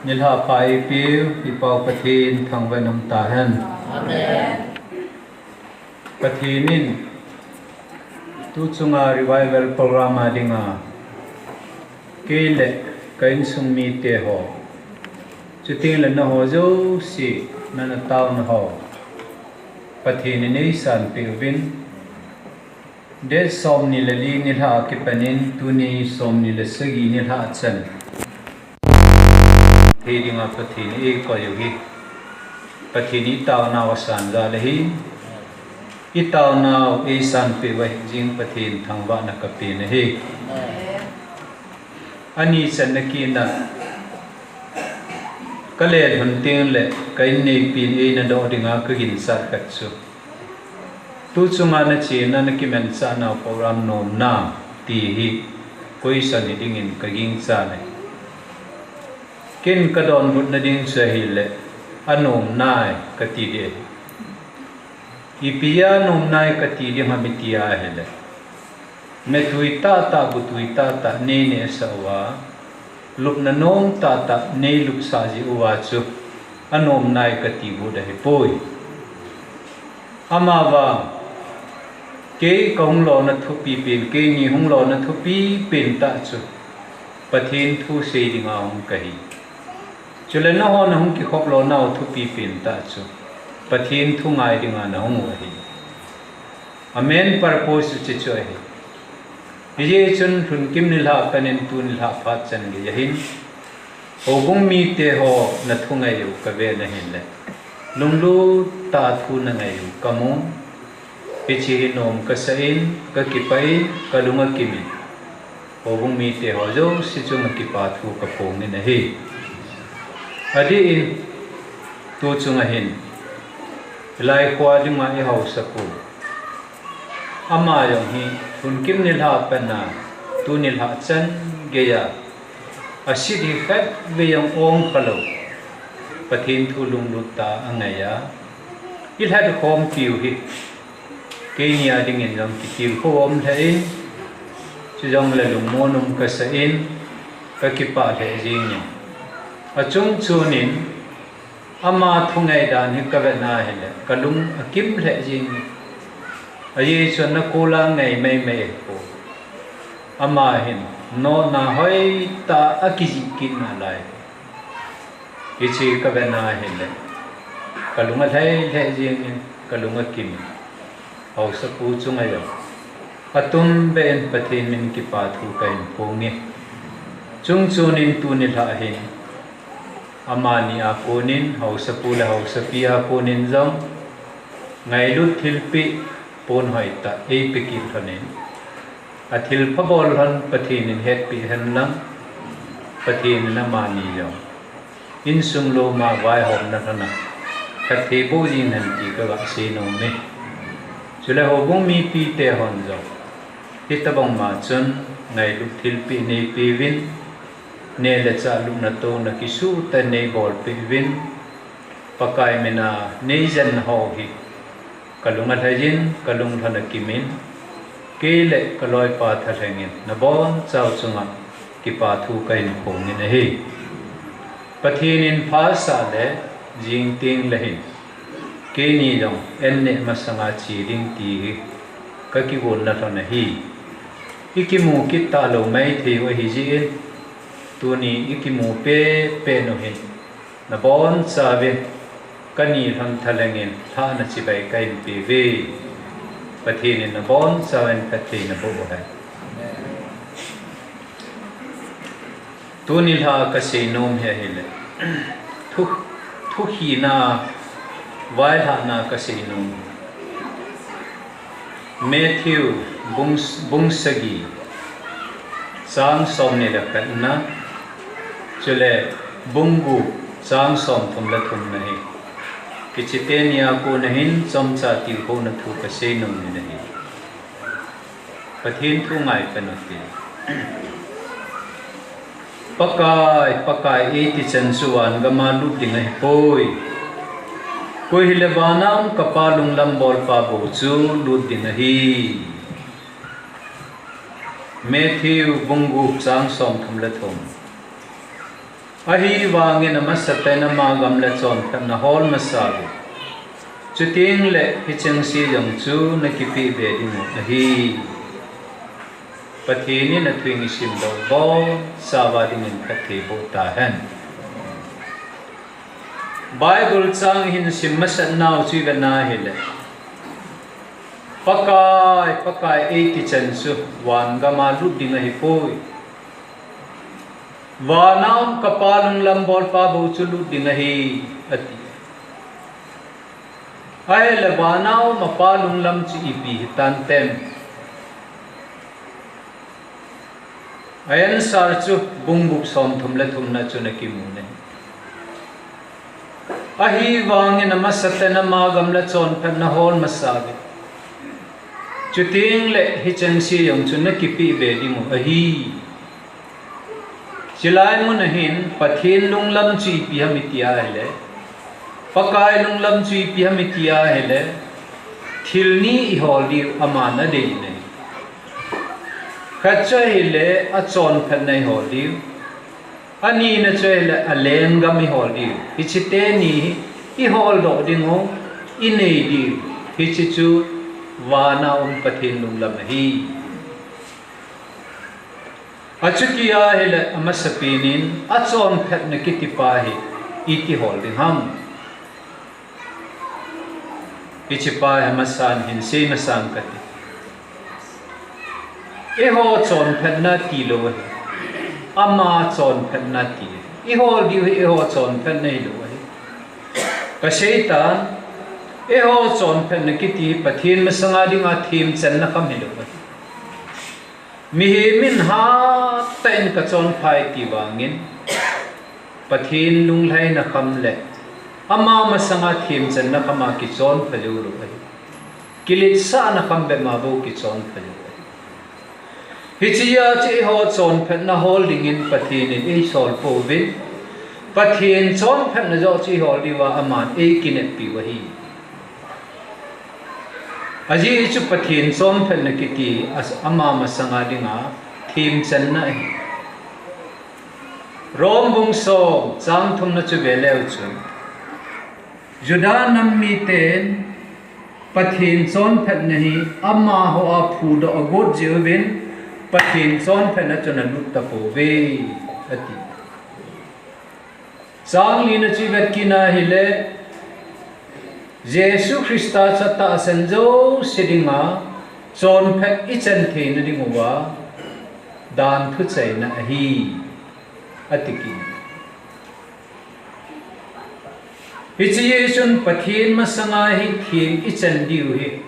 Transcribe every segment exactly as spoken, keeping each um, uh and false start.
Nilhah pha eipeu, i Pau Pathen thangvah in um tahen. Amen. Pathen in, tu chunga revival program a dinga, kei le ka insung mite ho, chuteng le nangho jouse, nana taona ho, Pathen in eisanpeh uvin, date somni le li nilhah a kipan in tuni somni le sagi nilhah chan thei dinga Pathen in eikoi u hi. Pathen in i taonau asan jal ahi. I taonau eisanpeh uva hijing Pathen thangvahna kapen ahi. Ani channa kit na, ka lelhun teng le ka inneipin eina doh dinga ka ginchat khat chu, tu chunga nachen a na kimanchah nau program nomna ti hi question hi dingin ka gingchan ahi. Ken ka donbutna ding chu ahile, anom nai kati ding ahi. Ipi a nom nai kati ding ham iti ahile, metui tahtah, butui tahtah nei nehsah uva, lupna nom tahtah nei lupsah jeh uva chu anom nai kati bou ahipoi. Amavang, kei kahung lona thupi pen, keini hung lona thupi pen tah chu Pathen thu sei dinga hung kahi. Chule nangho nahung kikhop lonau thupi pen tah chu Pathen thu ngai dinga nahung u ahi. A main purpose chu hiche chu ahi. Hijeh chun lhunkim nilhah kanin tu nilhah phat chan geiya hin, houbung mite ho nathungai u kavet na hile, lunglut tah a thu nangai u kamun. Hiche hi nom kasah in, kakipah in, kalung akimin, houbung mite ho jouse chunga kipa thu kaphongin ahi. Adeh in, tu chunga hin, Laikhoa dinga i haosapu, ama jong hi lhunkim nilhah a pat a, tu nilhah chan geiya, asit hi khatvei jong ong khalou, Pathen thu lunglut tah a angaiya, ilhatkhompiu hi keini a dingin jong kitilkhou um lheh in, chujongle lungmon um kasah in, kakipah lheh jengin, achung chun in, ama thungai dan hi kavet na hile kalung akim lheh jengin. Ajeh chu ana kol a ngai maimai poi. Ama hin notna hoitah a kijih kit nalai. Hiche kavet na hile kalung alhai lheh jengin, kalung akimin, haosapu chunga jong atum beh in Pathen min kipa thu kahin phonge. Chung chun in tu nilhah hin, amani a konin, haosapu le haosapi a konin jong, ngailut thilpeh pon hoitah eipe kit lhonin, athilpha bol lhon Pathen in hetpeh hen lang, Pathen in amani jong insung loma vaihomna lhona phatthei boh jing hen ti kaga sei nome. Chule houbung mipite hon jong hitobang ma chun ngailut thilpeh neipeuvin, neh le chah lupna touna kisuhtah in neibolpeh uvin, Pakai mina neijen ho hi kalung alhai in, kalung lhon akimin, kei le kaloipa thalhengin nabonchau chunga kipa thu kahin phongin ahi. Pathen in phasah le jing tengle hin, keini jong an neh masanga che ding ti hi kakigonna lhon ahi. Ikimu kit talou maithei u ahijeh in, tuni ikimu pehpeh u hin, nabonchauvin kani lhon thalhengin lhahna chibai kahin peuve. Pathen in nabonchauvin phatthei naboh uhen. Tu nilhah a kasei nom hi ahile, thu, thukhina, vailhahna kasei nom. Matthew bung, bung sagi, chang somni le khatna, chule bung gup, chang somthum le thumna hi, hiche teni a kona hin chomcha tilkhouna thu kasei nom in ahi. Pathen thu ngaipen ute. Pakai, Pakai, eiti chan chu van gam a lut ding ahipoi. Koi hile van a um ka Pa lunglam bolpa bou chu lut ding ahi. Matthew bung gup chang somthum le thum. Ahivangin amasatah in ama gam le chonphatna hol masa uvin. Chuteng le hicheng se jong chu nakipeh be ding u ahi. Pathen in athu isim doh bou, sava dingin phatthei boh tahen. Bible chang ihin sim masat nau chu ivet na hile, Pakai, Pakai eiti chan chu van gam a lut ding ahipoi. Van a um ka Pa lunglam bolpa bou chu lut ding ahi, ati. Ahile van a um a Pa lunglam chu ipi hitan tem? A answer chu bung gup somthum le thumna chu nakimu ne. Ahivangin amasatah in ama gam le chonphatna hol masa uvin. Chuteng le hicheng se jong chu nakipeh be ding u ahi. Chulai mun ahin Pathen lunglam chu ipi ham iti ahile, Pakai lunglam chu ipi ham iti ahile, thil ni ihol diu aman adei in ahi. Khat chu ahile achonphatna ihol diu. Anina chu ahile alenggam ihol diu. Hiche teni hi ihol doh ding u, inei diu. Hiche chu van a um Pathen lunglam ahi. Achuti ahile amasapen in achonphatna kiti pa hi iti hol ding ham? Hiche pa hi amasan hin sei masang kati. Eiho chonphatna tilou ahi. Ama chonphatna ti. Ihol diu hi eiho chonphatna hilou ahi. Kasei tan, eiho chonphatna kiti hi Pathen masanga dinga themchanna kham hilou ahi. Mihem in hatah in kachonpha e ti vangin, Pathen lunglhaina kham le ama masanga themchanna kham a kichonpha joulou ahi. Kiletsahna kham bep ma bou kichonpha jou ahi. Hichea chu eiho chonphatna hol dingin Pathen in eisol pouvin, Pathen chonphatna joh chu ihol diuva aman eikineppiu ahi. Ajeh chu Pathen chonphatna kiti a, ama masanga dinga themchanna ahi. Rom bung som chang thumna chu veleu chun, Juda nam miten Pathen chonphatna hi amaho a phudoh agot jeh uvin Pathen chonphatna chun alut tapouve, ati. Chang lina chu ivet kit na hile, Jesu Christa chu atahsan jouse dinga chonphat ichan theina dinguva danthu chaina ahi, ati kit. Hiche jeh chun Pathen masanga hi them ichan diu hi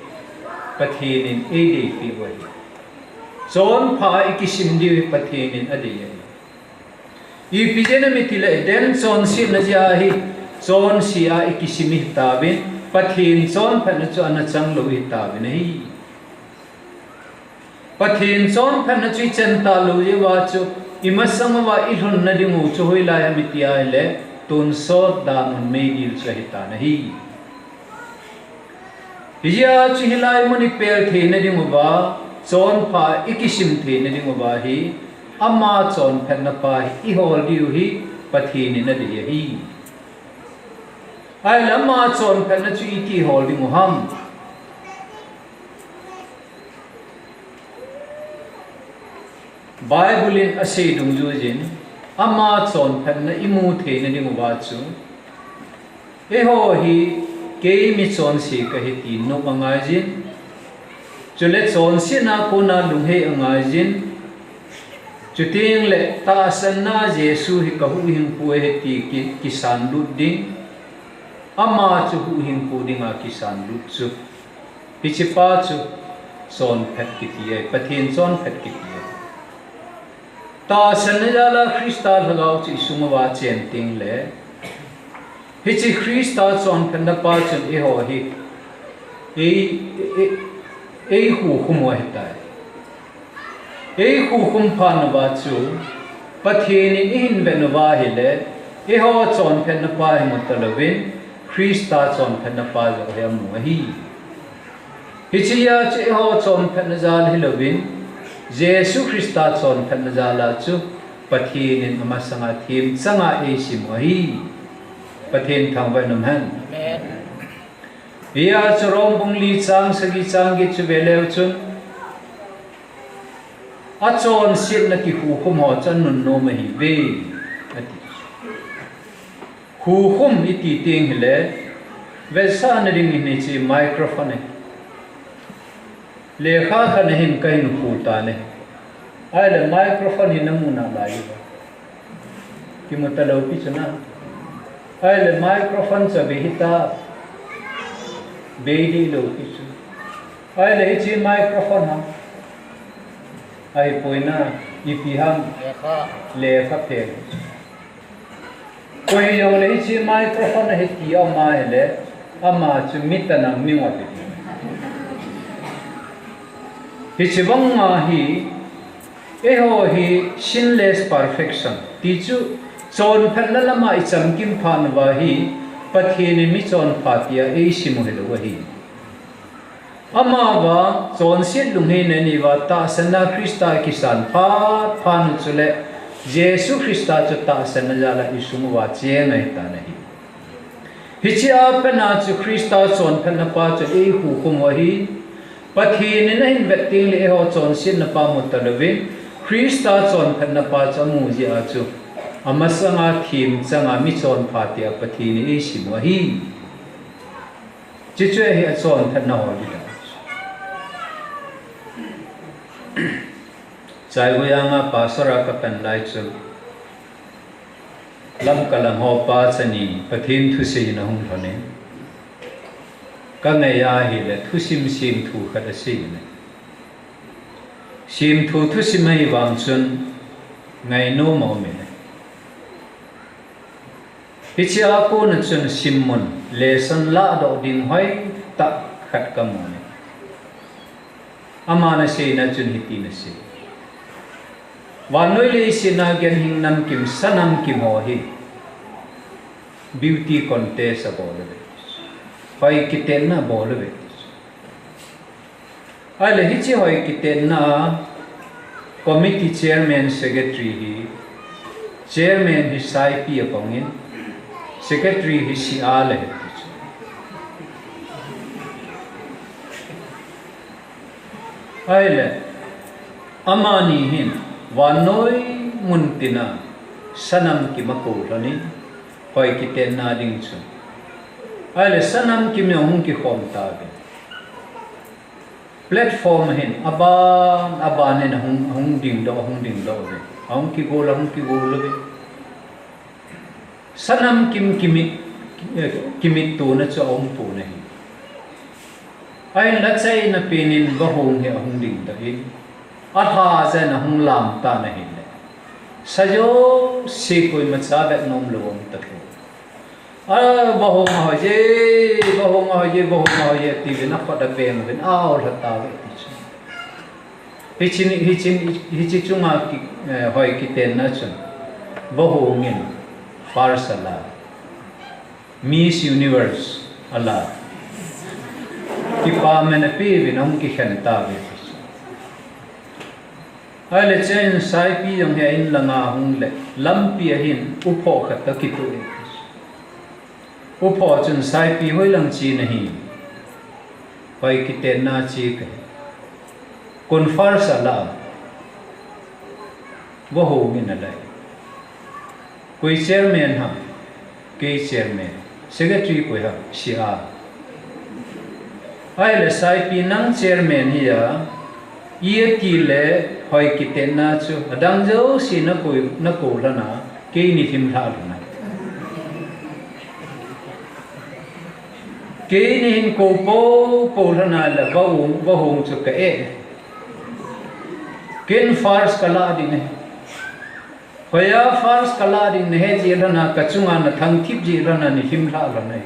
Pathen in eideipeh u ahi. Chonpha a ikisim diu hi Pathen in adei ahi. Ipi jeh inem itile Eden chonsetna jeh a hi chonse a ikisim ihitauvin, Pathen chonphatna chu ana changlou ihitauvin ahi. Pathen chonphatna chu ichan talou jeh uva chu imasang uva ilhunna dingu chu hoilai ham iti ahile, tonsot damun meidil chu ahitan ahi. Hijeh a chu hilai mun ipel theina dinguva, chonpha ikisim theina dinguva hi, ama chonphatna pa hi ihol diu hi Pathen in adei ahi. Ahile ama chonphatna chu iti hol dingu ham? Bible in asei dungjuiyin, ama chonphatna imu theina dinguva chu, eiho hi kei michonse kahi ti nop angaiyin, chule chonsetna kona lunghei angaiyin, chuteng le tahsanna Jesu hi kahuhhingpu ahi ti ki, kisanlut ding, ama chu huhhingpu dinga kisanlut chu, hichepa chu chonphat kiti ahi, Pathen chonphat kiti ahi. Tahsanna jala Christa lhagao chu isung uva achen tengle, hiche Christa chonphatna pa chun eiho hi ei, ei, eikhukhum u ahitai. Eikhukhum phat uva chu Pathen in eihin vet uva ahile, eiho chonphatna pa hi mu talouvin, Christa chonphatna pa joh hi amu ahi. Hichea chu eiho chonphatna jal hilouvin, Jesu Christa chonphatna jala chu Pathen in amasanga themchanga eisimu ahi. Pathen thangvah in umhen. Amen. Hia chu Rom bung li chang sagi chang get chu veleu chun, achonsetna kihukhum ho chu anunnom ahiuve, ati. Hukhum iti teng hile, vetsahna ding in hiche microphone e. Lekha khat nahin kahin khu tan e. Ahile microphone hi namu nalai uva. Kimu talou pi chu na. Ahile microphone chu abei hita. Bei deh lou pi chu. Ahile hiche microphone ham. Ahipoi na, ipi ham. Lekha. Lekha phen. Koi jongle hiche microphone ahi ti ama hile, ama chu mi tanang mi ngot ahi. Hiche banga hi, eiho hi sinless perfection. Ti chu, chonphatna lama ichamkim phat uva hi, Pathen in mi chonpha tia eisimu hilou ahi. Amavang chonset lunghei nei uva tahsanna Christa kisan phat phat u chule Jesu Christa chu tahsanna jal a isung uva cheng ahitan ahi. Hiche a pat a chu Christa chonphatna pa chu eihukhum u ahi. Pathen in ahin vet tengle eiho chonsetna pa mu talouvin, Christa chonphatna pa chu amu jeh a chu amasanga themchanga mi chonpha tia Pathen in eisimu ahi. Chuche chu ahi achonphatna ho ding ahi. Chaigoyang a pastor a kapan lai chun, Lamka lang ho pa chani Pathen thusei in ahung lhon in, kangai ahile thusim semthu khat asei in. Semthu thusim ahivang chun ngainom aum in. Hiche a kona chun simmun, lesson ladoh ding hoitah khat kamu in. Aman aseina chun hitin asei. Vannoi leiset a ganhing namkim, sa namkim ho hi beauty contest abol uve. Hoi kitenna abol uve. Ahile hiche hoi kitenna a committee chairman secretary hi, chairman hi Saipi abang in, secretary hi Sia le hiti chu. Ahile, amani hin, vannoi muntin a, sa namkim akou lhon in, hoi kitenna ding chu. Ahile, sa namkim jong hung kikhom tauve. Platform hin aban, aban in ahung, ahung dingdoh, ahung dingdoh uve. Ahung kigol, ahung kigol uve. Sa namkim kimit, eh, kimittona chu aum pon ahi. Ahinla achaina pen in vahong hi ahung dingdoh in, alha jeh in ahung lam tan ahile, sa jouse koimacha vet nom lou aum talou. A, vahong ahoije, vahong ahoije, vahong ahoije, tiuvin akhut abeng uvin, aolha tauve ti chu. Hiche ni, hiche, hiche chunga ki, eh, hoi kitenna chun, vahong in first ala, Miss Universe ala, kipana apeuvin ahung kikhen tauve ti chu. Ahile chun Saipi jong hi a-in langa ahung le, lampi a hin uphoh khat toh kitoh e. Uphoh chun Saipi hoilang che nahi, hoi kitenna che kahi. Kon first ala, vahong in ala e. Koi chairman ham, kei chairman. Secretary koi ham, Sia. Ahile Saipi nang chairman hi a, iti le hoi kitenna chu, adang jouse nakou, nakou lhon a, keini lhim lhah lhon a. Keini hin kou poupou lhon a le vahong, vahong chu ka e. Ken first kala ding e. Hoiya first kala ding nahe jeh lhon a, kachunga nathangthip jeh lhon a, neihlim lhah lhon e.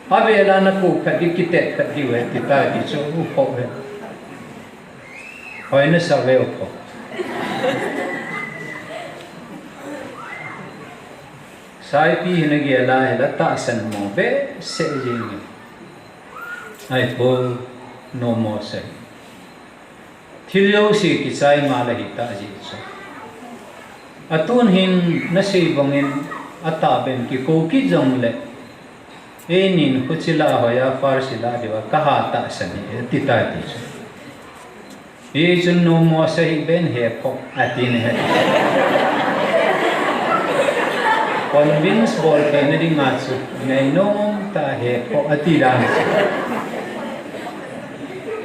Avel a nakou phat ding, kitet phat diu ahi, tita ti chu uphoh hi. Hoi nasa ve uphoh. Saipi hin agel a ahile tahsan mo behseh jeng e. Ahipoi, nomo se. Thil jouse kichai ngal ahitah jeh chu. Atun hin nasei bangin atahbeh in kikou kit jongle, einin khuchila hoiya Pharisee lah diuva kaha tahsan hi, ati tai ti chu. Hichun nomo sa hih beh in hephoh, atin ahi. Convince bol theina dinga chu ngainom tah a hephoh ati dan chu.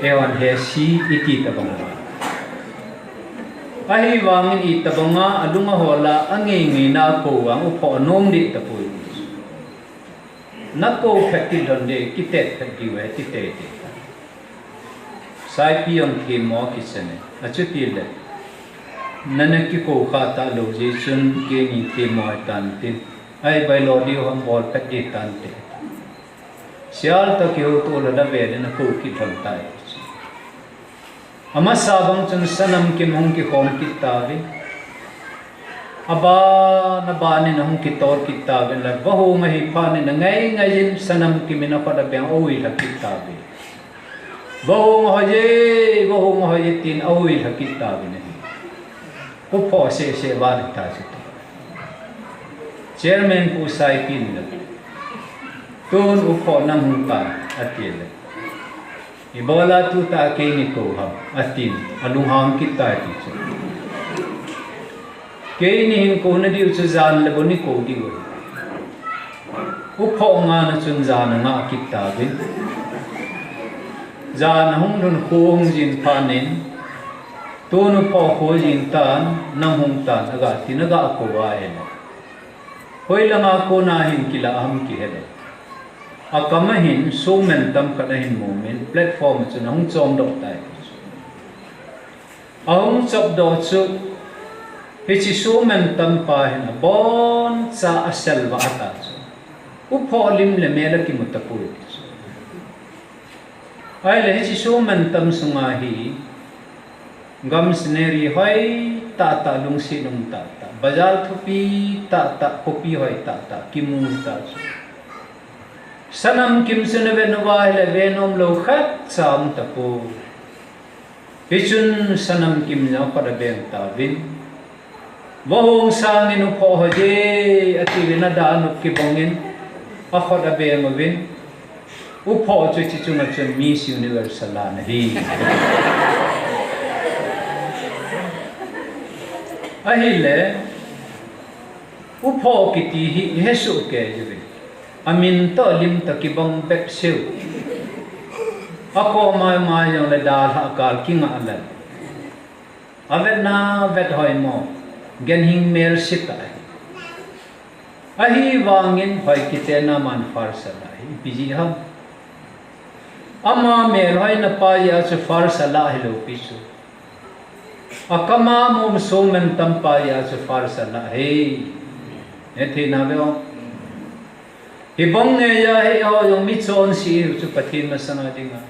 Eihon hesi iti tabang. Ahivangin itobanga alung ahol a, angeingei na kou vang uphoh nom deh tapoi. Nakou phat kit lhon ding, kitet phat diu ahi, ti teitei. Saipi jong themmo kisan e. Achutile, nana kikou kha talou jeh chun keini themmo hitante. Ahi, bailo diu ham, bol phat ding hitante. Sial toh kihoutoh lhon a velin akou kit lhon tai. Amasa bang chun sanamkim hung kikhom kit tauvin, aban abanin ahung kitol kit tauvin, la vahong ahi phatnin angai ngaiyin sanamkim in akhut abeng auilha kit tauvin. Vahong ahoiye, vahong ahoiye tin auilha kit tauvin ahi. Uphoh sehseh val hita chu. Chairman Pu Saipin la, tun uphoh nahung tai, atile. Ibola tutah keini kou ham, atin, alunghang kit tai ti chu. Keini hin kouna diu chu jan le bon ikou diu ahi. Uphoh ngahna chun jan angah kit tauvin. Jan ahung lhun kho hung jin phatnin, tun uphoh kho jin tan, nahung tan, aga tin aga kou ahile. Hoilanga kona hin kilah ham kihelou. Akam a hin sohman tam khat ahin mumin, platform a chun ahung chomdoh tai. Ahung chopdoh chu, hiche sohman tampa hin aboncha aselvah ata chu, uphoh lim le mel akimu tapoi ti chu. Ahile hiche sohman tam sunga hi gam scenery hoi tahtah, lungset um tahtah, bazar thupi tahtah, khopi hoi tahtah kimu hita chu. Sanamkim chu navet uva ahile venom lou khatcha um tapoi. Hichun sanamkim jong akhut abeng tauvin. Vahong sangin uphoh hoiye, atiuvin, ada anop kibangin akhut abeng uvin. Uphoh chu hiche chunga chun Miss Universe alan ahi. Ahile, uphoh kiti hi ihesoh kei uvin. Amin toh alim toh kibang bep seu. Akom maimai jongle dalhah kal kingah lal. Avetna vet hoimo, ganhing melse tah ahi. Ahivangin hoi kitenna man Pharisee lah hi ipi jeh ham? Ama melhoina pa jeh a chu Pharisee lah hilou pi chu. Akam a mum sohman tampa jeh a chu Pharisee lah ahi. Hethei nave o. Hibang ngeiya hi eiho jong michonse ihiu chu Pathen masanga dinga.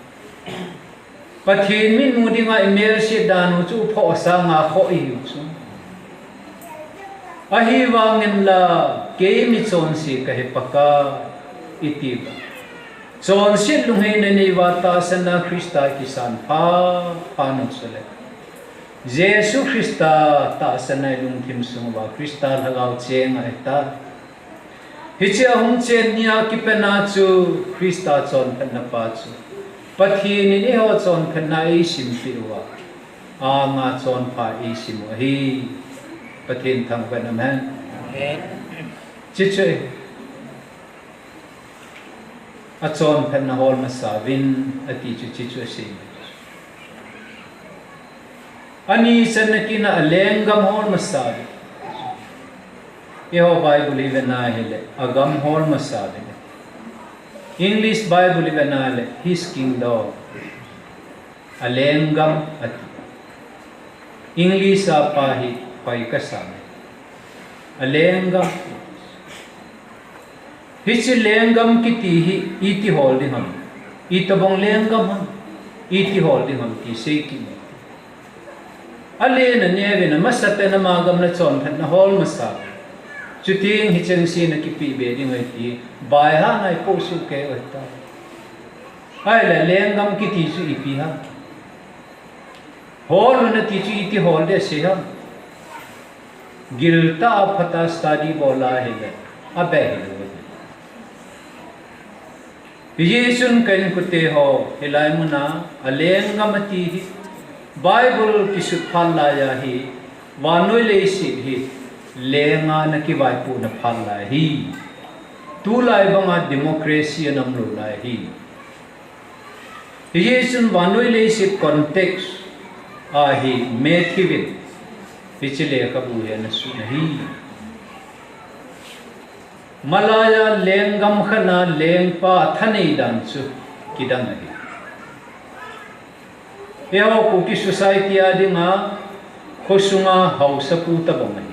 Pathen mitmu dinga imelset dan u chu uphoh sanga khoh ihiu chu. Ahivangin la kei michonse kahi Pakai iti uva, chonset lungheina neiuva tahsanna Christa kisan pha, pha nu chule, Jesu Christa tahsanna ilungthim sung uva Christa Lhagao cheng ahita. Hiche ahung chen nia kipana chu Christa chonphatna pa chu Pathen in eiho chonphatna eisimpeh uva, anga chonpha eisimu ahi. Pathen thangvah in, amen. Amen. Hiche chu achonphatna hol masa uvin ati chu hiche chu asei. Ani channa kit a alenggam hol masa uvin. Eiho Bible ivet na hile, agam hol masa uvin. English Bible ivet na hile, his kingdom. Alenggam ati. English a pa hi hoi kasam. Alenggam. Hiche lenggam kiti hi iti hol ding ham? Itobang lenggam ham? Iti hol ding ham ti sei kit in. Alen aneo vin, amasatah in ama gam le chonphatna hol masa. Chuteng hichengse in akipeh be ding ahi ti vaihana ipoh soh kei u ahitai. Ahile lenggam kiti chu ipi ham? Hol un ati chu iti hol ding asei ham? Giltah a phatah a study bol a hile, abeh hilou. Hijeh chun ka inkote ho, hilai muna, alenggam ati hi, Bible kisut phat laiya hi, vannoi leiset hi, lenga ana kivaipohna phat lai hi. Tulai banga democracy ana umlou lai hi. Hijeh chun vannoi leiset context a hi Matthew in, hiche lekhabu hi ana sut ahi. Malaiya lenggam khat a lengpa thanei dan chu kidang ahi. Eiho Kuki society a dinga khosunga haosapu tabang ahi.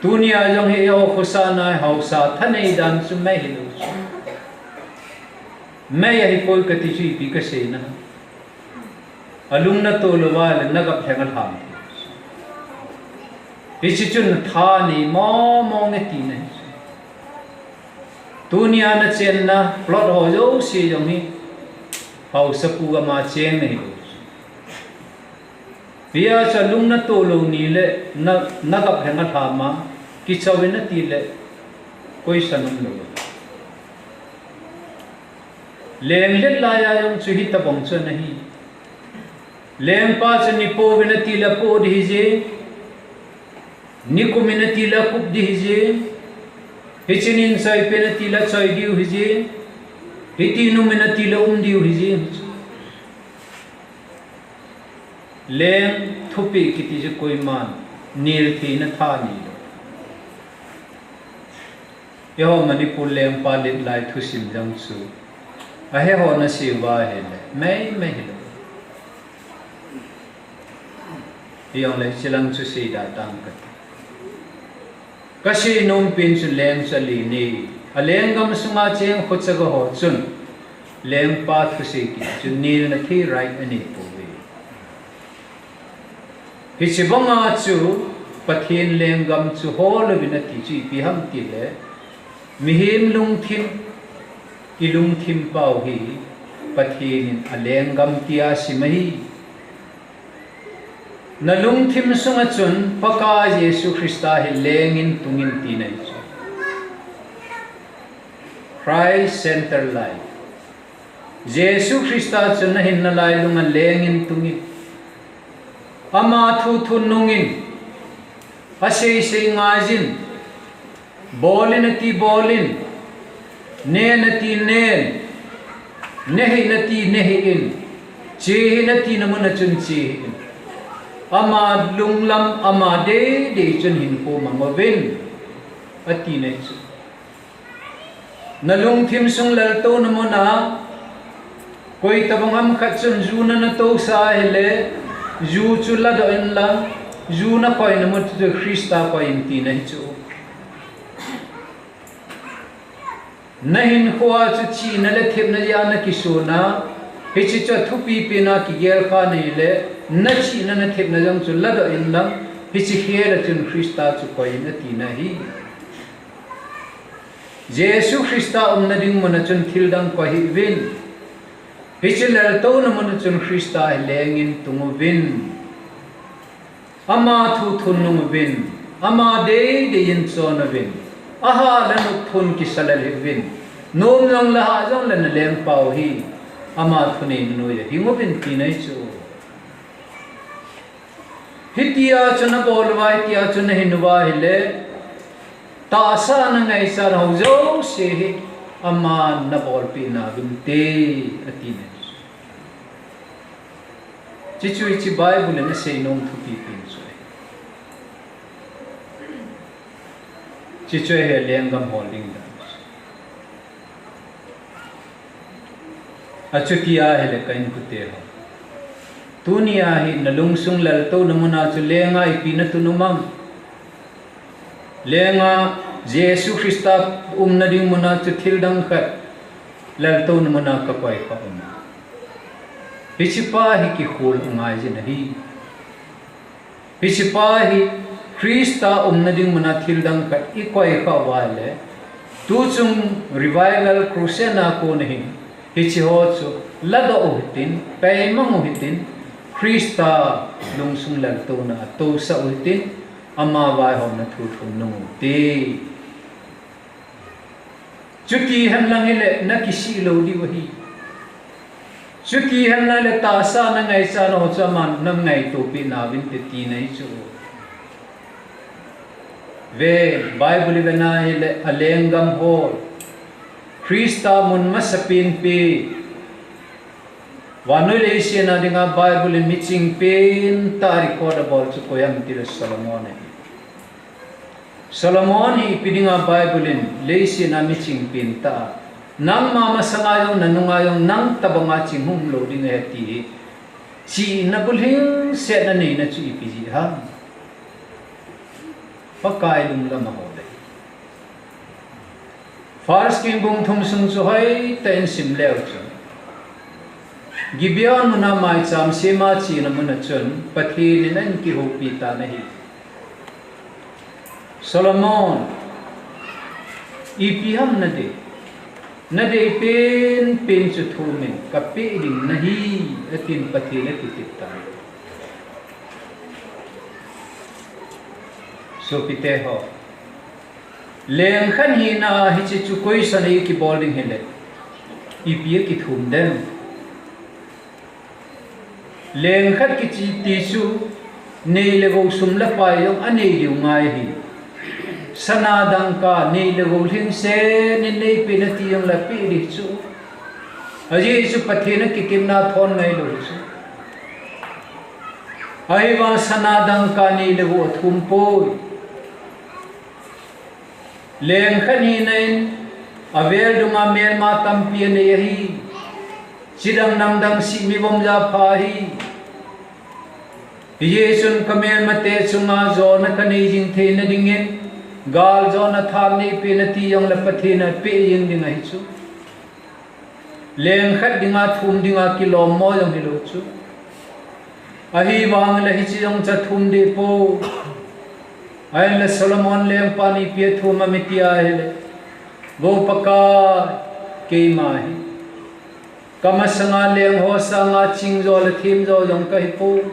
Tunia jong hi eiho khosa a haosa thanei dan chu mei hilou chu. Mei ahipoi kati chu ipi kaseina. Alung natoh louva le nagap lheng alham. Hiche chun thanei mong mong e tina hi. Tunia nachenna plot ho jouse jong hi haosapu gam a cheng nahi. Hijeh chun alung natoh lou ni le na, nagap lheng alham a, kichoi nati le, koisan umlou. Leng let laiya jong chu hitabang chu ana hi. Lengpa chu nipouvin ati le apoh ding ahije. Nikumin ati le akup ding ahije. Hiche nin choipeh in ati le achoi diu ahije. Hiti numin ati le um diu ahije. Leng thupeh kiti chu koiman niltheina thanei lou. Eiho Manipur lengpa let lai thusim jong chu, ahe ho nasei uva ahile, mei mei hilou. Hijongle hiche lang chu seida tang kate. Kasei nom pen chu leng chu alen e. Alenggam sunga cheng khochaga ho chun lengpa thusei kiti chu nelna thei right anei pouve. Hiche banga chu Pathen lenggam chu hol uvin ati chu ipi ham tile, mihem lungthim, ilungthim pau hi Pathen in alenggam tia asim ahi. Nalungthim sunga chun Pakai Jesu Christa hi lengin tungin tina ahi chu. Christ Center Life. Jesu Christa chu nahinna lailunga lengin tungin. Ama thu thun nungin. Asei sei ngaiyin. Bolin ati bolin. Nen ati nen. Nehih in ati nehih in. Chehih in ati namuna chun chehih in. Ama lunglam, ama deidei chun hinkho mang uvin. Atina ahi chu. Nalungthim sung laltouna muna, koitabang ham khat chun ju nana tousa ahile, ju chu ladoh inlang, ju nakoina mun chu Christa koi in tina ahi chu. Nahinkhoa chu chihna le thepna jeh a nakisona, hiche chu athupi pena kigel kha nahile, nachihna nathepna jong chu ladoh inlang, hiche khel a chun Christa chu koi in atina ahi. Jesu Christa umna ding muna chun thildang koi hih uvin. Hiche laltouna muna chun Christa hi lengin tung uvin. Ama thu thun nung uvin. Ama deidei in chon uvin. Ahah le nop thun kisa lel hih uvin. Nom jongle hah jongle nalengpau hi ama thuneina noiya hing uvin tina ahi chu. Hitia chu nabol uva, hitia chu nahin uva ahile, tahsa a nangaichat ho jouse hi aman nabolpeh nauvinte, atina ahi. Hichu hiche Bible in asei nom thupi pen chu ahi. Hichu ahi lenggam hol ding dan. Achuti ahile ka inkote ho, tunia hi nalungsung laltouna muna chu lenga ipi natun um am? Lenga Jesu Christa umna ding muna chu thildang khat laltouna muna kakoi kha um am? Hichepa hi kikhol angaiyin ahi. Hichepa hi Christa umna ding muna thildang khat ikoi kha uva ahile, tuchung revival crusade a kona hin, hicheho chu ladoh u hitin, peimang u hitin, Christa lungsung laltouna atousah u hitin, Ama vaihomna thu thum nung u te. Chuti henlang hile na kisih lou diu ahi. Chuti henlang le tahsa na ngaichat nau chu aman na ngaitopeh nauvinte tina ahi chu. Ve, Bible i vena hile alenggam ho, Christa mun masapen pen, vannoi leiset a dinga Bible in miching pentah record abol chu koi ham itile Solomon ahi. Solomon hi ipi dinga Bible in leiset a miching pentah, nangma masanga jong, nanunga jong, nang tobanga ching hung umlou ding ahi ti hi. Chihna bulhingset na neina chu ipi jeh ham? Pakai lunglam ahol ahi. First King bung thum sung chu hoitah in sim leu chun, Gibeon muna maicham sema chena muna chun Pathen in ahin kihoupi tan ahi. Solomon, ipi ham nadei? Nadei penpen chu thumin, kapeh ding nahi, atin Pathen akitep tan. Sopite ho, leng khat hina hiche chu question a ikibol ding hile, ipi akithum dem? Leng khat kiche ti chu nei le gou, sum le pai jong anei diu ngai ahi. Sana dangka nei le gou lhingset in neipeh in ati jongle peh ding chu. Ajeh chu Pathen akitepna thon ngailou chu. Ahivang sana dangka nei le gou athum poi. Leng khat hina in avel dunga melma tampi anei ahi. Chidang namdang sih mi vom ja pha ahi. Hijeh chun kamelmate chunga jona kanei jing theina dingin, galjona thap neipeh in ati jongle Pathen in apeh jing ding ahi chu. Leng khat dinga thum dinga kilommo jong hilou chu. Ahivang le hiche jong chu athum deh poi. Ahinla Solomon lengpan ipi athum ham iti ahile, Vo Pakai, keima hi kamasanga leng ho sanga chingjo le themjo jong kahipoi.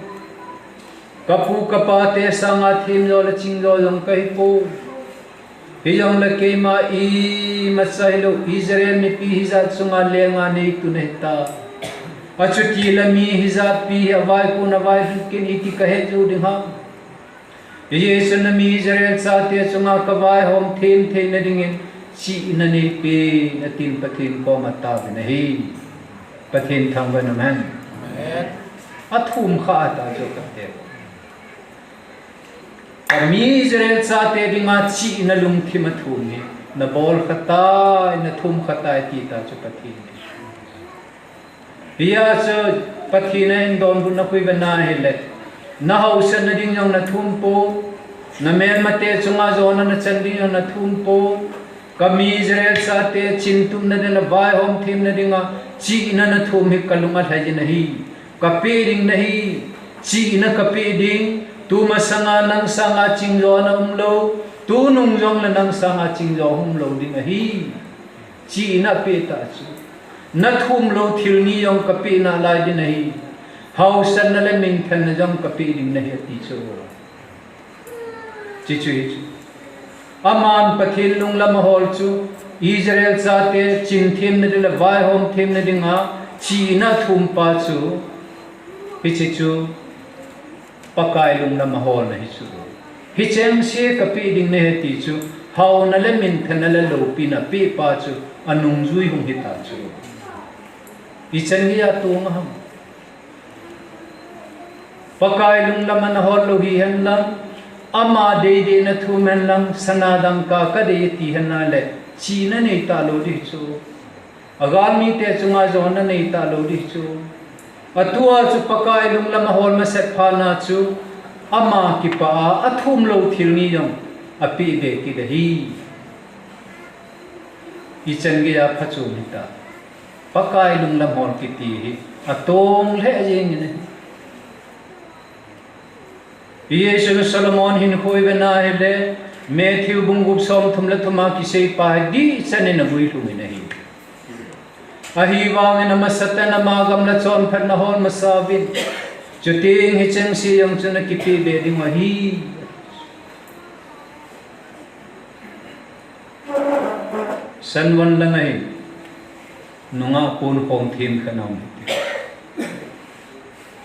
Kapu kapate sanga themjo le chingjo jong kahipoi. Hijongle keima imacha hilou Israel mipi hijat chunga lenga neitu nahitai. Achutile mi hijat pi hi avaikon availhun kin iti kahet jou ding ham? Hijeh chun nami Israel chate chunga kavaihom them theina dingin chihna neipen atin Pathen koma taovin ahi. Pathen thangvah in um hen. Amen. Athum kha ta chu kate. Kami Israel chate dinga chihna lungthim athum hi nabol khatai, nathum khatai ti ta chu Pathen. Hijeh chun Pathen in donbutna khu ive na hile, nahaosatna ding jong nathum poi, namelmate chunga jona nachan ding jong nathum poi, kami Israel chate chintupna dinga vaihom themna dinga chihna nathum hi kalung alhai jin ahi. Kapeh ding nahi, chihna kapeh ding, tumasanga nang sanga chingjo ana umlou, tunung jongle nang sanga chingjo umlou ding ahi. Chihna peh ta chu. Nathum lou thil ni jong kapeh nalai ding ahi. Haosatna le minthanna jong kapeh ding nahi ati chu. Chuche chu hichu. Aman Pathen lunglam ahol chu, Israel chate chin themna ding le vaihom themna dinga chihna athum pa chu, hiche chu Pakai lunglam aholna hichu. Hichengse kapeh ding nahi ati chu, haona le minthanna le loupina apeh pa chu, anungjui hung hita chu. Ichan geiya tong ham? Pakai lunglam ana hol lou hihen lang, ama deidei na thum hen lang, sana dangka kadei ati hen lang le, chihna neita lou ding chu. Agalmite chunga jona neita lou ding chu. Atua chu Pakai lunglam ahol masat phat na chu, ama kipah a, athum lou thil ni jong apeh be kit ahi. Ichan geiya phachom hita. Pakai lunglam hol kiti hi atong lheh jeng in ahi. Hichun Solomon hinkho ive na hile, Matthew bung gup som thum le thum a kisei pa hi dihchan in aguilhung in ahi. Ahivangin amasatan ama gam le chonphatna hol masa uvin. Chuteng hichengse jong chu nakipeh be ding u ahi. Sanvon lang ahi, nungah pon khong them khat aum.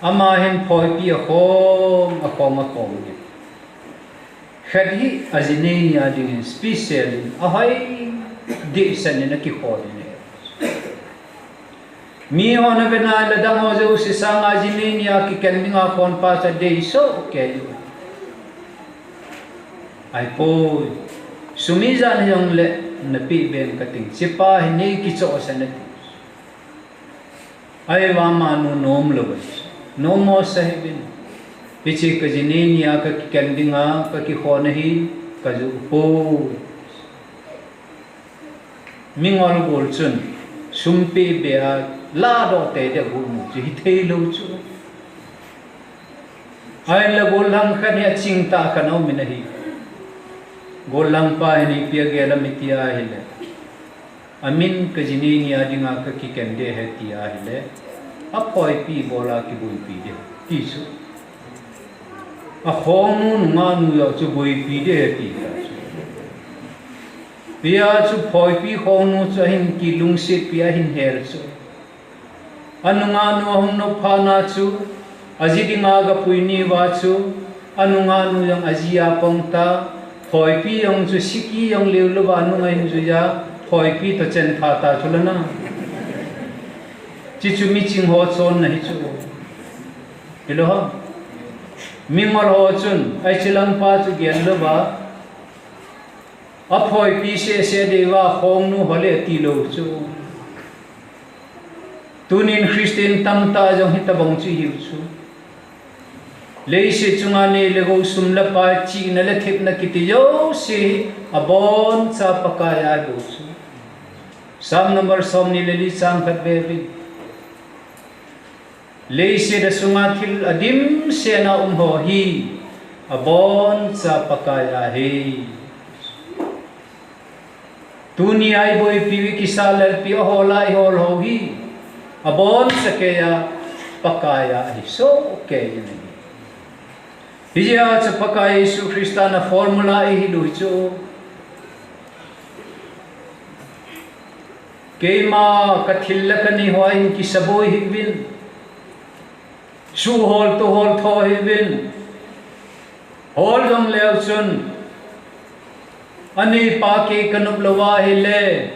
Ama hin phoipi akhong, akhong, akhong. Khat hi ajinei nia dingin special in ahoi dehset in akikhon in ahi. Mihon aven ahile adang ho jouse sanga ajinei nia kiken dinga khon pa chu adei soh kei u. Ahipoi, sum ijat hijongle napeh ben kating, hichepa hi nei kichohsah in ati. Ahivang amanu nom lou ahi. Nom mo sah hih uvin. Hiche kajinei nia kakiken dinga kakikhon ahi, kajoh poi. Mingol gol chun sum peh beh a ladoh teitei gulmu chu hithei lou chu. Ahinla gollhang khat hi achingtah khat aumin ahi. Gollhang pa hin ipi agel am iti ahile, amin kajinei nia dinga kakiken ding ahi ti ahile, aphoipi bol a kiboipi ding ahi ti chu. Akhongnu nungahnu joh chu boipi ding ahi ti chu. Hijeh chun phoipi khongnu chu ahin kilungsetpi ahin hel chu. Anungahnu ahung nop phat na chu, aji dinga gapui ni uva chu, anungahnu jong aji a pang ta, phoipi jong chu siki jong leu louva anung ahin jui a, phoipi toh chen tha ta chu lana. Hiche chu miching ho chonna hi chu. Hilou ham? Mingol ho chun, hiche lang pa chu gel louva, aphoipi seh seh ding uva, khongnu ho le tilou chu. Tunin Christian tamtah jong hitobang chu ihiu chu. Leiset chunga nei le gou, sum le pai, chihna le thepna kiti jouse hi aboncha Pakai a ahi bou chu. Psalm number somni le li chang khat ve uvin. Leiset a sunga thil adimset a um ho hi aboncha Pakai a ahi. Tunia iboipiu, ikisah lalpiu, ahol a ihol ho hi aboncha kei a Pakai a ahi soh kei in ahi. Hijeh a chu Pakai Jesu Christa na formula ihiu chu. Keima kathil le kanei ho a hin kisaboi hih uvin. Suhol tohol tho hih uvin. Hol jong leu chun, aneipa kei kanop lou ahile,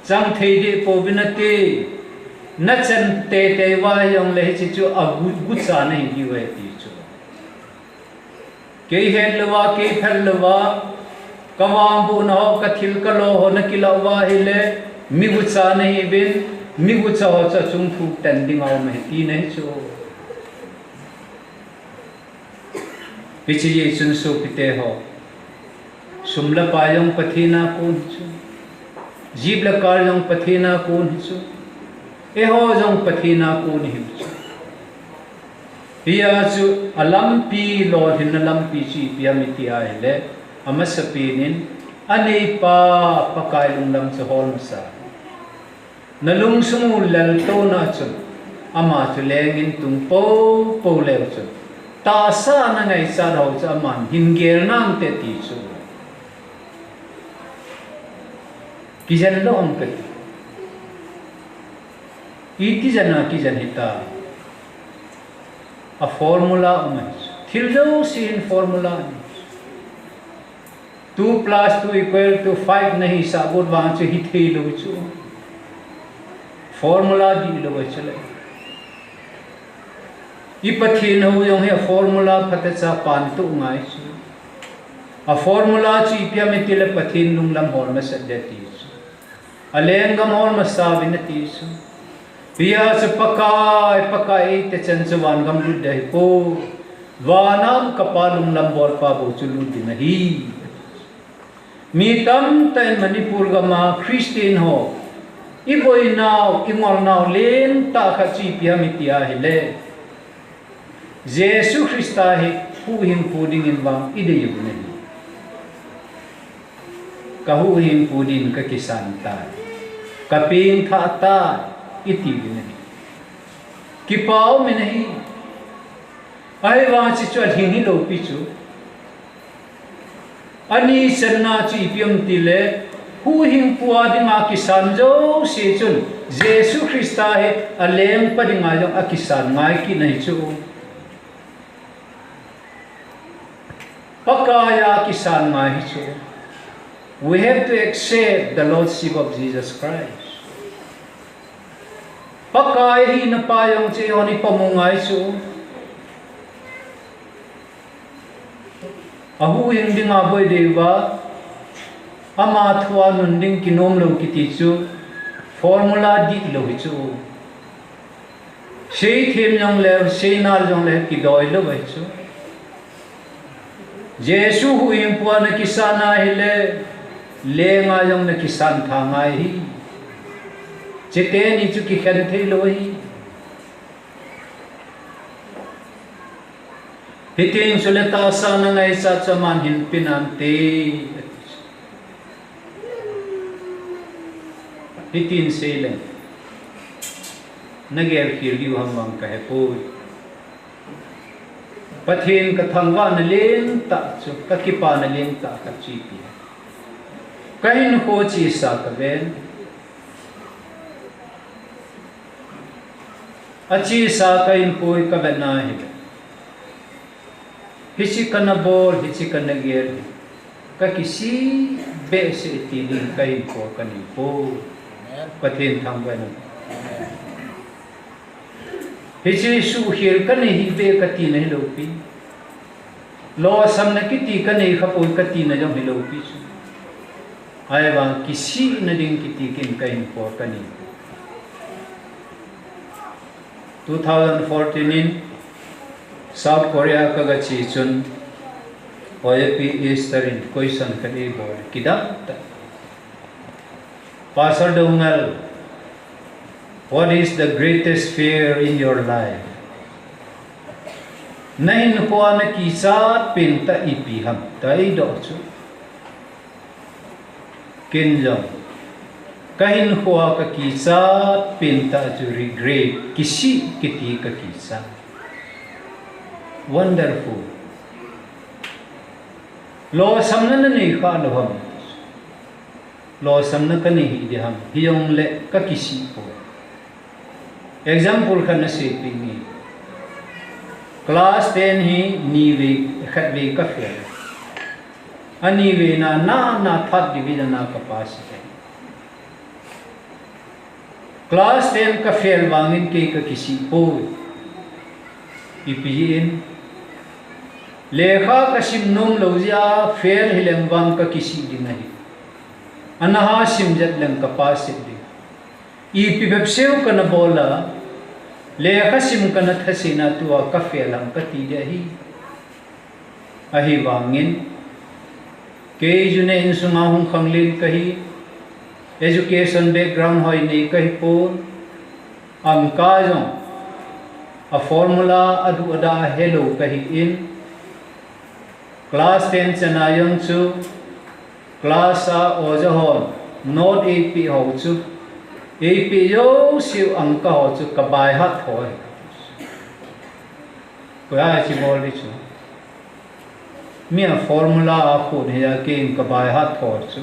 chang thei deh pouvin ati, nachan teitei uva jongle hiche chu agu, gucha nahi diu ahi ti chu. Kei het louva, kei phel louva, kavangbohna ho, kathil kalo ho nakilah uva ahile, mi gucha nahiuvin, mi gucha ho chu achung thuk ten dinga um ahi tina ahi chu. Hiche jeh chun sopite ho, sum le pai jong Pathen a kon ahi chu. Jeep le car jong Pathen a kon ahi chu. Eiho jong Pathen a kon ihiu chu. Hijeh a chu alampi, lolhinna lampi chu ipi ham iti ahile, amasapen in, aneipa Pakai lunglam chu hol masa. Nalungsung u leltouna chun, ama chu leng in tung poupou leu chun, tahsa a nangaichat ho chu aman hin gel nante ti chu. Kijen lou ham kati. Iti jen a kijen hita. A formula um ahi. Thil jouse hin formula ahi. Two plus two equal to five nahisah got vang chu hithei lou chu. Formula dihlou ahi chule. I Pathen hou jong hi a formula phatecha pan toh ngai chu. A formula chu ipi ham itile Pathen lunglam hol masat ding ti chu. Alenggam hol masa uvin ati chu. Hijeh a chu Pakai, Pakai eite chan chu vangam lut ding ahipoi. Van a um ka Pa lunglam bolpa bou chu lut ding ahi. Mi tamtah in Manipur gam a Christian ho, iboinau, ingolnau lentah khat chu ipi ham iti ahile, Jesu Christa hi huhhingpu dingin vang idei uvin ahi. Ka huhhingpu din ka kisan tai, ka pengthah tai, iti uvin ahi. Kipa umin ahi. Ahivang hiche chu alhing hilou pi chu. Ani channa chu ipi ham itile, Huhhingpu a dinga kisan jouse chun Jesu Christa hi alengpa dinga jong akisan ngai kit ahi chu. Pakai a kisan ngai hi chu. We have to accept the Lordship of Jesus Christ. Pakai hina pa jong chu eihon ipomo ngai chu. Ahuhhing dinga boi deuva, ama thua nun ding kinom lou kiti chu formula dihlou hi chu. Seithem jongle, seinal jongle kidoi lou ahi chu. Jesu huhhingpu a nakisan ahile, lenga jong nakisan tha ngai ahi. Chuteni chu kikhen theilou ahi. Hitin chule tahsa na ngaichat chu aman hin pe nante, ati chu. Hitin seileng, nagel khel diu ham vang kahepoi. Pathen kathangvahna lentah chu, kakipana lentah khat chu ipi. Kahinkho chesa kaven. Achesa kahinkho hi kaven ahile, hiche kana bol, hiche kana gel hi kakisih behseh ti ding kahinkho kanei poi. Pathen thangvah in. Hiche suhkhel kanei hih beh katina hilou pi. Lolhinna kiti kanei khapoi katina jong hilou pi chu. Ahivang kisihna ding kiti kin kahinkho kanei. Two thousand fourteen in South Korea kagache chun, Oyepi Easter in question khat eibol, kidang tah. Pastor Doungel, what is the greatest fear in your life? Nahinkhoa nakichat pentah ipi ham, tia eidoh chu. Ken jong, kahinkhoa kakichat pentah chu regret, kisih kiti kakichat. Wonderful. Lolhinna nanei khalou ham? Lolhinna kanei hih ding ham? Hijongle kakisih poi. Example khat naseipeh inge. Class ten hi nivei, khatvei kafail. Aniveina, na, na third division a kapass e. Class ten kafail vangin kei kakisih poi. Ipi jeh in? Lekha kasim nomlou jeh a fail hileng vang kakisih ding ahi. Ana ha sim jet leng kapass ding. Ipi bep seu kana bol a, lekha sim kana thasena tua kafail ham kati ding ahi. Ahivangin, kei june insunga hung khanglen kahi, education background hoi nei kahipon, angka jong, a formula adu ada helou kahin, class ten chana jong chu, class a oja hon note eipeh ho chu, eipeh jouseu angka ho chu ka by heart thou ahi. Koi a hiche bol ding chu. Mi a formula a khun hi a ken ka by heart thou chu.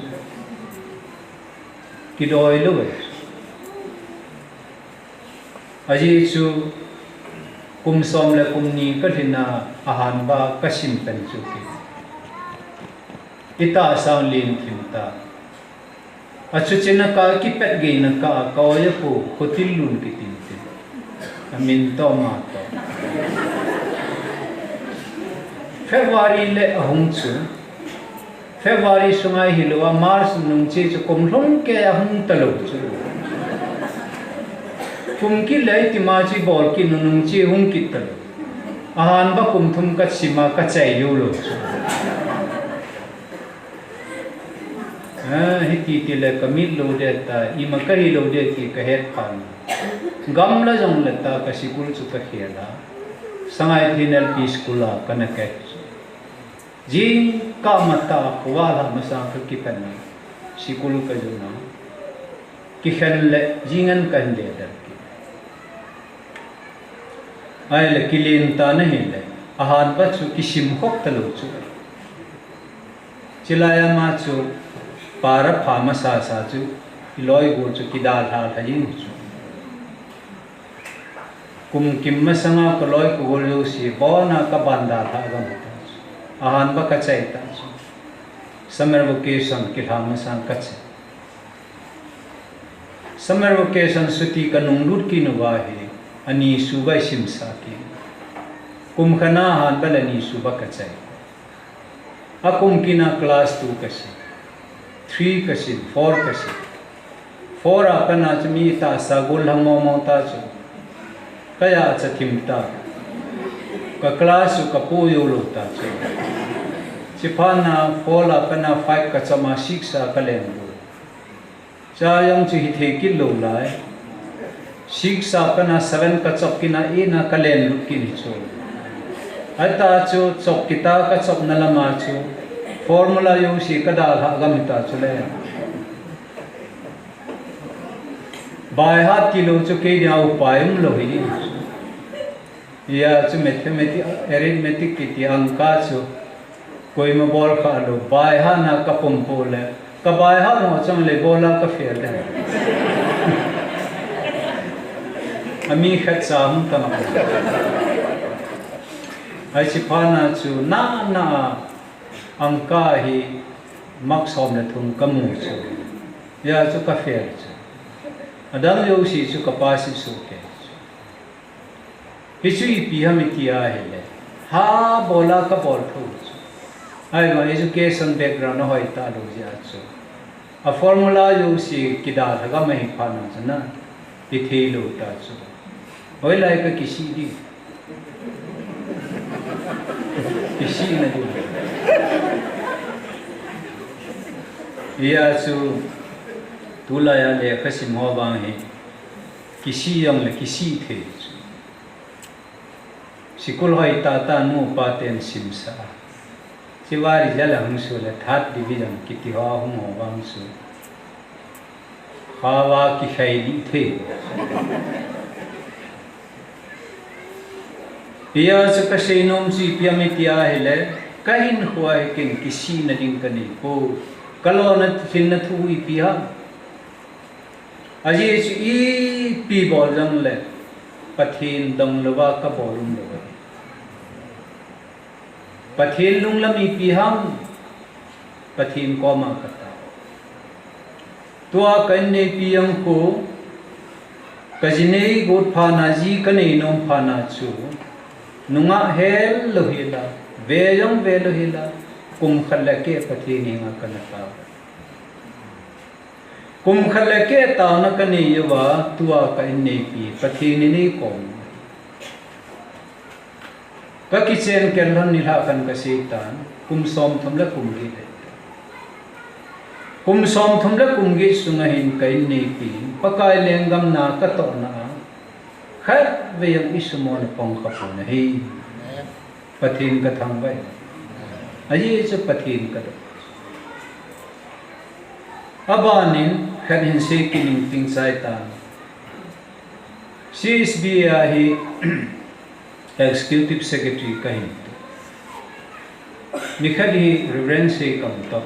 Kidoi lou e. Ajeh chu kum som le kum ni kalhin a, ahanba kasim pen chu kei. Itahsa len thim ta. Achuche na ka kipet gei na ka, ka oja pu, Khotinlun kitin tin. Amin toh ama toh. February le ahung chu. February sunga hilou a, March nung che chu kum lhung kei ahung talou chu. Kum kit le itima chu bol kit nung che hung kit talou. Ahanba kum thum kasim a kachai jou lou chu. Ah, hiti tile kamit lou ding ta, ima kahi lou ding ti kahet pan. Gamla jongle ta ka school chu kakhel a. Sangaithien L P school a kana kai. Jingkah matah a khovah lha masang kakipan a. School kajon a. Kikhen le jing an kahin deh der kit. Ahile kilen tan ahile. Ahanba chu kisim khop talou chu. Chulai ama chu Para pha masa sa chu, i loi gol chu kidalha lha jing chu. Kum kim masanga ka loi ka gol jouse, bona ka ban dalha gam ta chu. Ahan ba ka chai ta chu. Summer vacation kilha masang ka chai. Summer vacation suti ka nung lut kit uva hi, ani suba i simsa kit. Kum khat na ahan ba le ani suba ka chai. Akum kit na class two ka sim, three ka sim, four ka sim. Four a pat na chu mi tahsa gol lhang mong mong ta chu. Ka ya cha thim ta. Ka class chu ka po jou lou ta chu. Chuphat na four a pat na five ka chom a six a ka leng lou. Cha jong chu hithei kit lou lai. Six a pat na seven ka chop kit na eight na ka leng lut kit hi chu. Ahi ta chu chop kit a ka chop na lam a chu formula jouse ka dalha gam hi ta chu le. By heart kit lou chu kei dia upai um lou hi. Hia chu mathematics, arithmetic kiti angka chu koima bol kha lou, by heart na ka pom pom le, ka by heart mo chang le bol a ka fail de. Ami khat cha hung ta ma. Ahi chuphat na chu na na angka hi mark som le thum ka mu chu. Hia chu ka fail chu. Adang jouse chu ka pass soh kei chu. Hichu ipi ham iti a hile, ha bol a ka bol tho chu. Ahivang education background ahoi ta lou jeh a chu. A formula jouse kidalha gam ahi phat na chu na, hithei lou ta chu. Hoilai ka kisih di. Kisih na di. Hia chu, tulai a lekha sim ho vang hi. Kisih jong le kisih thei chu. Sikul hoi tah tah nu pa ten simsa. Chiva result ahung soh le third division kiti ho ahung ho vang chu. Khaova kikhai di thei. Hia chu ka seinom chu ipi ham iti a hile, ka hinkho a hi ken kisihna ding ka nei poi. Ka lona thilna thu ipi ham. Ajeh chu ipi bol jong le, Pathen dong louva ka bol um lou ahi. Pathen lunglam ipi ham, Pathen koma ka tao. Tua ka inneipi jong khu, ka ji nei got phat na, ji ka nei nom phat na chu, nungah hel lou hel a, ve jong ve lou hel a, kum khat le keh Pathen henga ka na tao. Kum khat le keh taona ka nei uva, tua ka inneipi, Pathen in ei kom. Ka kichen kel lhon nilhah khat ka sei tan, kum somthum le kum get. Kum somthum le kum get sunga hin ka inneipi, Pakai lenggam na ka tohna a, khatvei jong i sum mo na pang kha pon ahi. Pathen ka thangvah. Ajeh chu Pathen ka dong. Abanin khat hin sei kit ning ting chai tan. C S B A a hi Executive Secretary ka hin. Nikhat hi Reverend Seikamtop,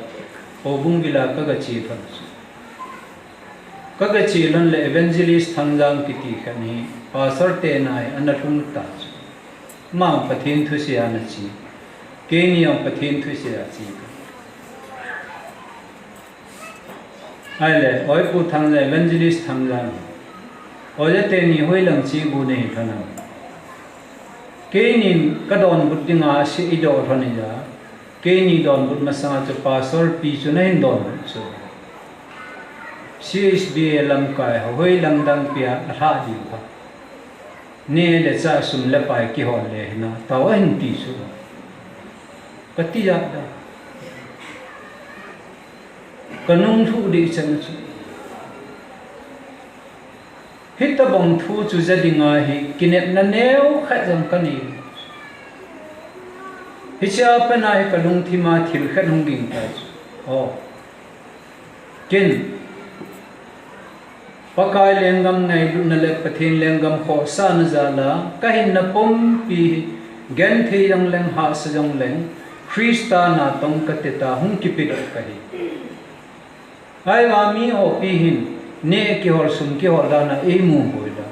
Houbung vil a ka ga che lhon chu. Ka ga che lhon le Evangelist Thangjang kiti khat hi Pastor te nai ana lhung ta chu. Ama Pathen thusei a ana che. Keini jong Pathen thusei a che ka. Ahile, oi Pu Thangjang, Evangelist Thangjang. Oi, ja teni hoilang che bu nei lhon am. Keinin ka donbut dinga sei i doh lhon ahi ja. Keini donbut masanga chu Pastor pi chu na hin donbut chu. C S B A lamkai ho hoilang dang pia a lhah diu ham. Neh le chah sum le pai kihol le hina, tao ahin ti chu. Ka ti jat da. Ka nung lhuh deh chan chu. Hitabang thu chu ja dinga hi kinepna neo khat jong ka nei. Hichea pat a hi ka lungthim a thil khat hung ging ta chu. Oh. Ken, Pakai lenggam ngailutna le Pathen lenggam khohsahna jal a, ka hinna pumpi hi, genthei jong leng, hahsa jong leng, Christa natong ka tet a hung kipedoh ka hi. Ahivang mi hopi hin neh kihol sum kihol dan a eimu boi la.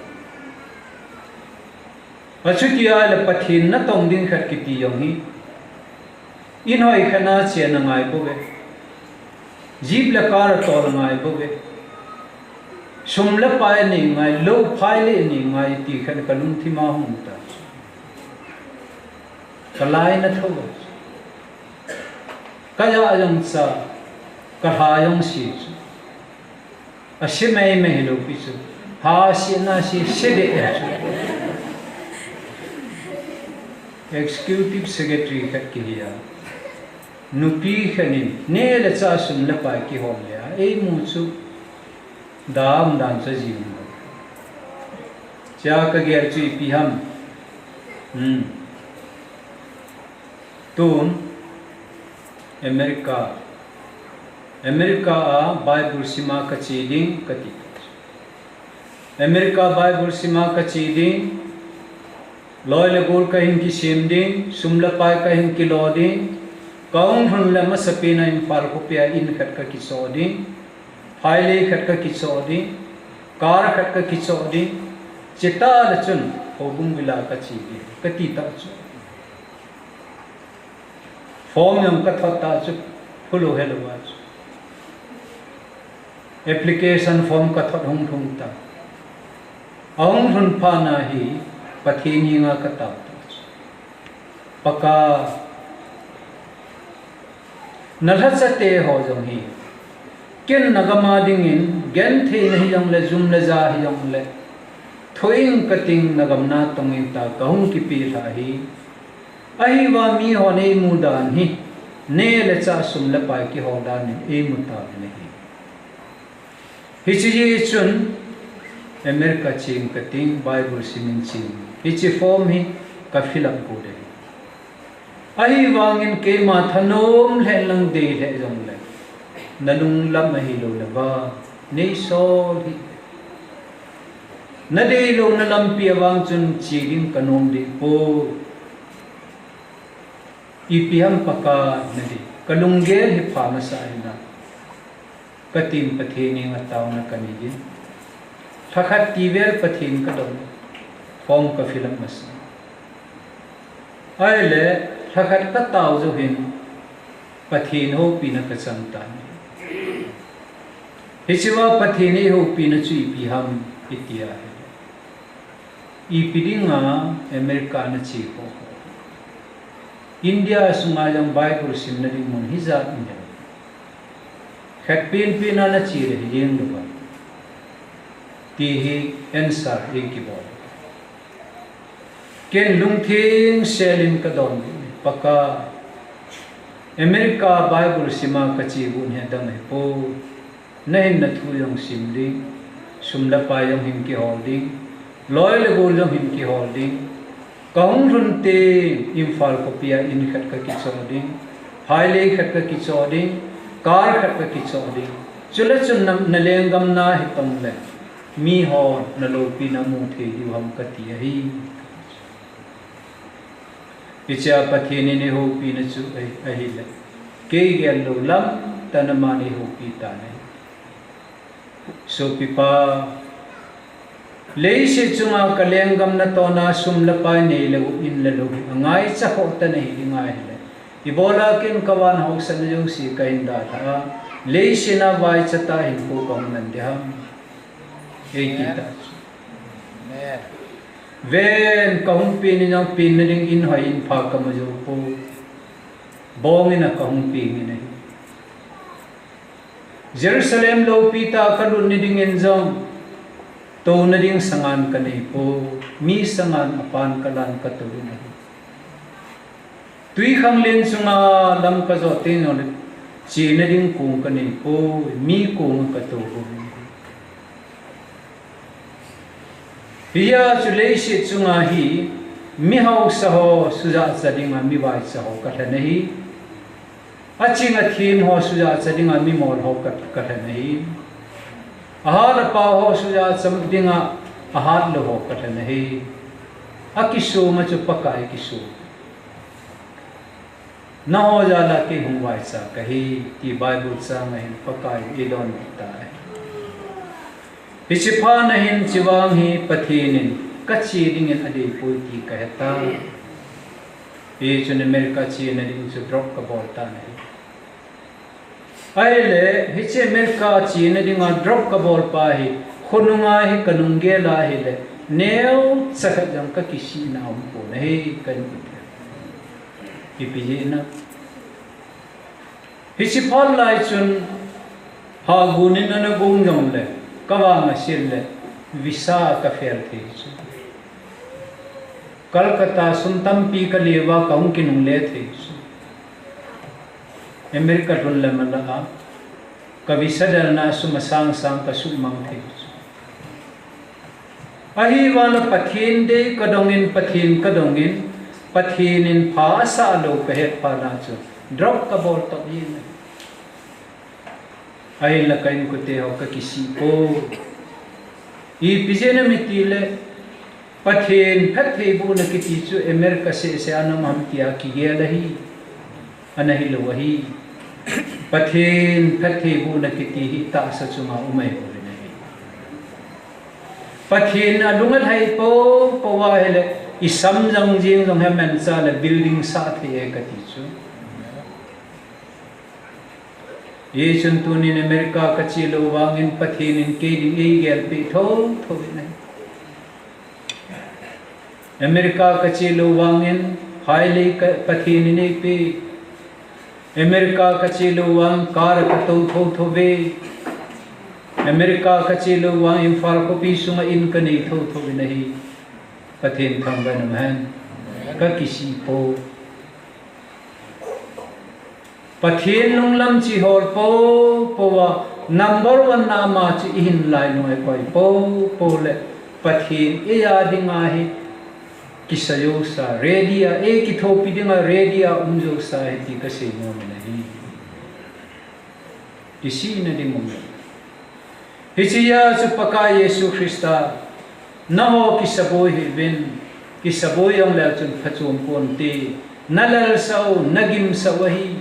Achuti ahile Pathen natong ding khat kiti jong hi in hoi khat a chen angai bouve. Jeep le car atol angai bouve. Sum le pai anei ngai, lou phai le anei ngai ti khat kalungthim a hung ta. Kalaina tho. Kajah jong cha, kalha jong se chu. Ase meimei hilou pi chu. Ha sena se, se deh chu. Executive Secretary khat kihi a. Nupi khat in neh le chah sum le pai kihol le a eimu chu dam dan chu ajing. Chea kagel chu ipi ham. Hmm. Tun America, America a Bible sim a kache ding kati. America Bible sim a kache ding, loi le gol kahin kisem ding, sum le pai kahin kilo ding, kahung lhun le masapen a Imphal khopi a in khat kakichoh ding, phailei khat kakichoh ding, car khat kakichoh ding, chutah le chun houbung vil a kache ding kati tah chu. Form jong kathot tah chu, phulou helou a chu. Application form kathot hung lhung ta. Ahung lhun phat na hi Pathen henga katao ta chu. Pakai, nalhachate ho jong hi, ken nagam a dingin, genthei na hijongle, jum le ja hijongle, thoh ing kating, nagam natong ing tia kahung kipelha hi, ahivang mihon eimu dan hi, neh le chah sum le pai kihol dan in eimu tauvin ahi. Hiche jeh chun America cheng kating, Bible sim in cheng. Hiche form hi ka fill up got ahi. Ahivangin keima thanom lheh lang dei lheh jongle, nalunglam ahilou le vang neisol hih. Nadeilouna lampi a vang chun che ding kanom deh poi. Ipi ham Pakai nadei. Kalunggel hi pha masa ahi na. Katin Pathen henga taona kanei in. Lhakhat tivel Pathen kadong. Form ka fill up masa. Ahile, lhakhat katao jou hin, Pathen houpina kachang tan. Hichea Pathen eihoupina chu ipi ham itia ahile, ipi dinga America nache ho ho, India sunga jong Bible simna ding mun hijat um ham. Khat penpen a nache le hijeng lou ham, ti hi answer eikibol. Ken lungthim sel in kadon, Pakai, America Bible sima kache got hi adam ahipoi. Nahinna thu jong sim ding, sum le pai jong hin kihol ding, loi le gol jong hin kihol ding. Kahung lhun teng Imphal khopia in khat kakichoh ding, phailei khat kakichoh ding, car khat kakichoh ding. Chule chun na, nalenggam na hitom le, mihon naloupina mu thei diu ham kati ahi. Hichea Pathen in eihoupina chu ahi, ahile, kei gel lou lam tah a aman eihoupi tan ahi. Sopipa, leiset chunga kalenggam natohna sum le pai neilou, in le lou hi angaicha khoh tan ahi ding ahile, ibola ken kavan haosatna jouse kahin dalha a, leiset a vaicha tah a hinkho kahung man ding ham, eiti ta. Amen. Ven, kahung pen in jong penna ding in hoi in pha kamu jou poi. Bong in a kahung peng in ahi. Jerusalem loupi tah a kalutna dingin jong, touna ding sangan kanei poi, mi sangan apan kalan katou in ahi. Twikhanglen chunga lam kajot teng jongle, chena ding kong kanei poi, mi kong a katou bou in ahi. Hijeh chun leiset chunga hi, mi haosa ho sujahcha dinga mi vaicha ho kalhen ahi. Aching athem ho sujahcha dinga mi mol ho ka, kalhen ahi. Ahat apao ho sujahcha dinga ahatlou ho kalhen ahi. Akisoma chu Pakai kiso. Nangho jal a kei hung vaicha kahi, ti Bible chang a hin Pakai in eidonbut tai. Hiche phat a hin chuvang hi Pathen in kache dingin adeipoi ti kahe tai. Hichun America chena ding chu drop kabol tan ahi. Ahile, hiche America chena dinga drop kabol pa hi, khonunga hi kanung gel a ahile, neocha khat jong kakisihna aumpon ahi, kahin ti. Ipi jeh ham. Hiche phat lai chun, hagun in ana gong jongle, kavang asil le, visa kafail thei chu. Calcutta sum tampi kale uva kahung kinungle thei chu. America lhun le malah a, ka visa delna sum asang sang kasuhmang thei chu. Ahivang le Pathen dei kadongin, Pathen kadongin, Pathen in pha asah lou kahet phat na chu, drop kabol toh jeng e. Ahinla ka inkote ho kakisih poi. Ipi jeh ham itile, Pathen phattheibohna kiti chu America seh seh a um ham tia kigel ahi. Ana hilou ahi. Pathen phattheibohna kiti hi tahsa chunga um ahi bouvin ahi. Pathen alung alhai poupou ahile, isam jong jing jong hi amanchah le building sah thei e kati chu. Hichun tunin America kachelou vangin Pathen in kei ding eigelpeh thotho in ahi. America kachelou vangin phailei ka, Pathen in eipeh. America kachelou vang car katou thotho uve. America kachelou vang Imphal khopi sunga in kanei thotho in ahi. Pathen thangvah in umhen. Kakisih poi. Pathen lunglam chu ihol poupou a, number one na ama chu ihin lai nung a ikoi poupou le, Pathen eija dinga hi kisa jousa, ready a, eikithopi dinga ready a um jousa ahi ti kasei nom in ahi. Kisihna ding um e. Hichea chu Pakai Jesu Christa, nangho kisaboi hih uvin, kisaboi jongleu chun phachom ponte, nalelsah u, nagimsah u ahi,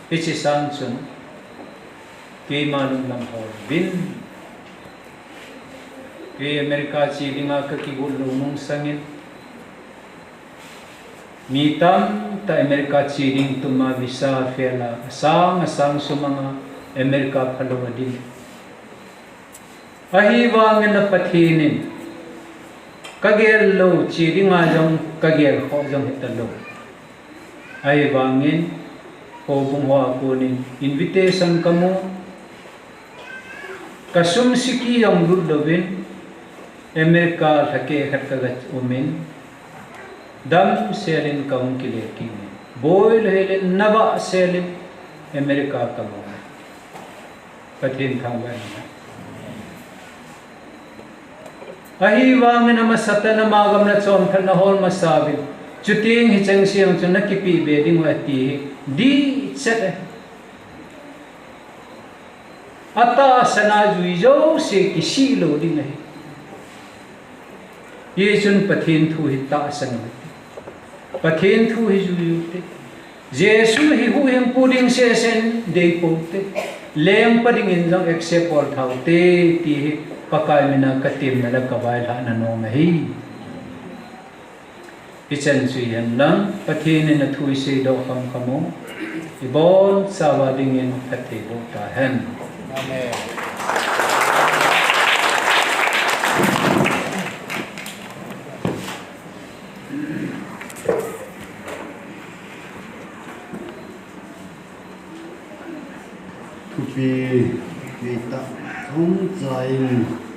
hiche sang chun, keima lunglam hol uvin. Kei America che dinga kakigot lou nung sangin, mi tamtah America che ding tuma visa fail a, asang asang sumanga America phalou adin. Ahivangin a Pathen in, kagel lou che dinga jong kagel khoh jong hitalou. Ahivangin, houbung hoa konin invitation kamu, kasum siki jong lut louvin, America lhakeh khat kaga umin, damselin kahung kile kit in. Boi lou helin navahselin America kamu. Pathen thangvah in. Ahivangin amasatan ama gam nachonphatna hol masa uvin. Chuteng hicheng seng chu nakipeh be ding uve ati hi dihchet e. Atahsan a jui jouse kisih lou ding ahi. Hichun Pathen thu hi tahsan u hite. Pathen thu hi jui u hite. Jesu hi huhhingpu ding sesen dei pou hite. Lengpa dingin jong accept bol tha u hite, ti hi Pakai mina katemna le kavailhahna nom ahi. Hichan chu hihen lang, Pathen in athu iseidoh khamkham u, ibonchauva dingin phatthei boh tahen. Amen. Thupi, thupi tah, thong chain.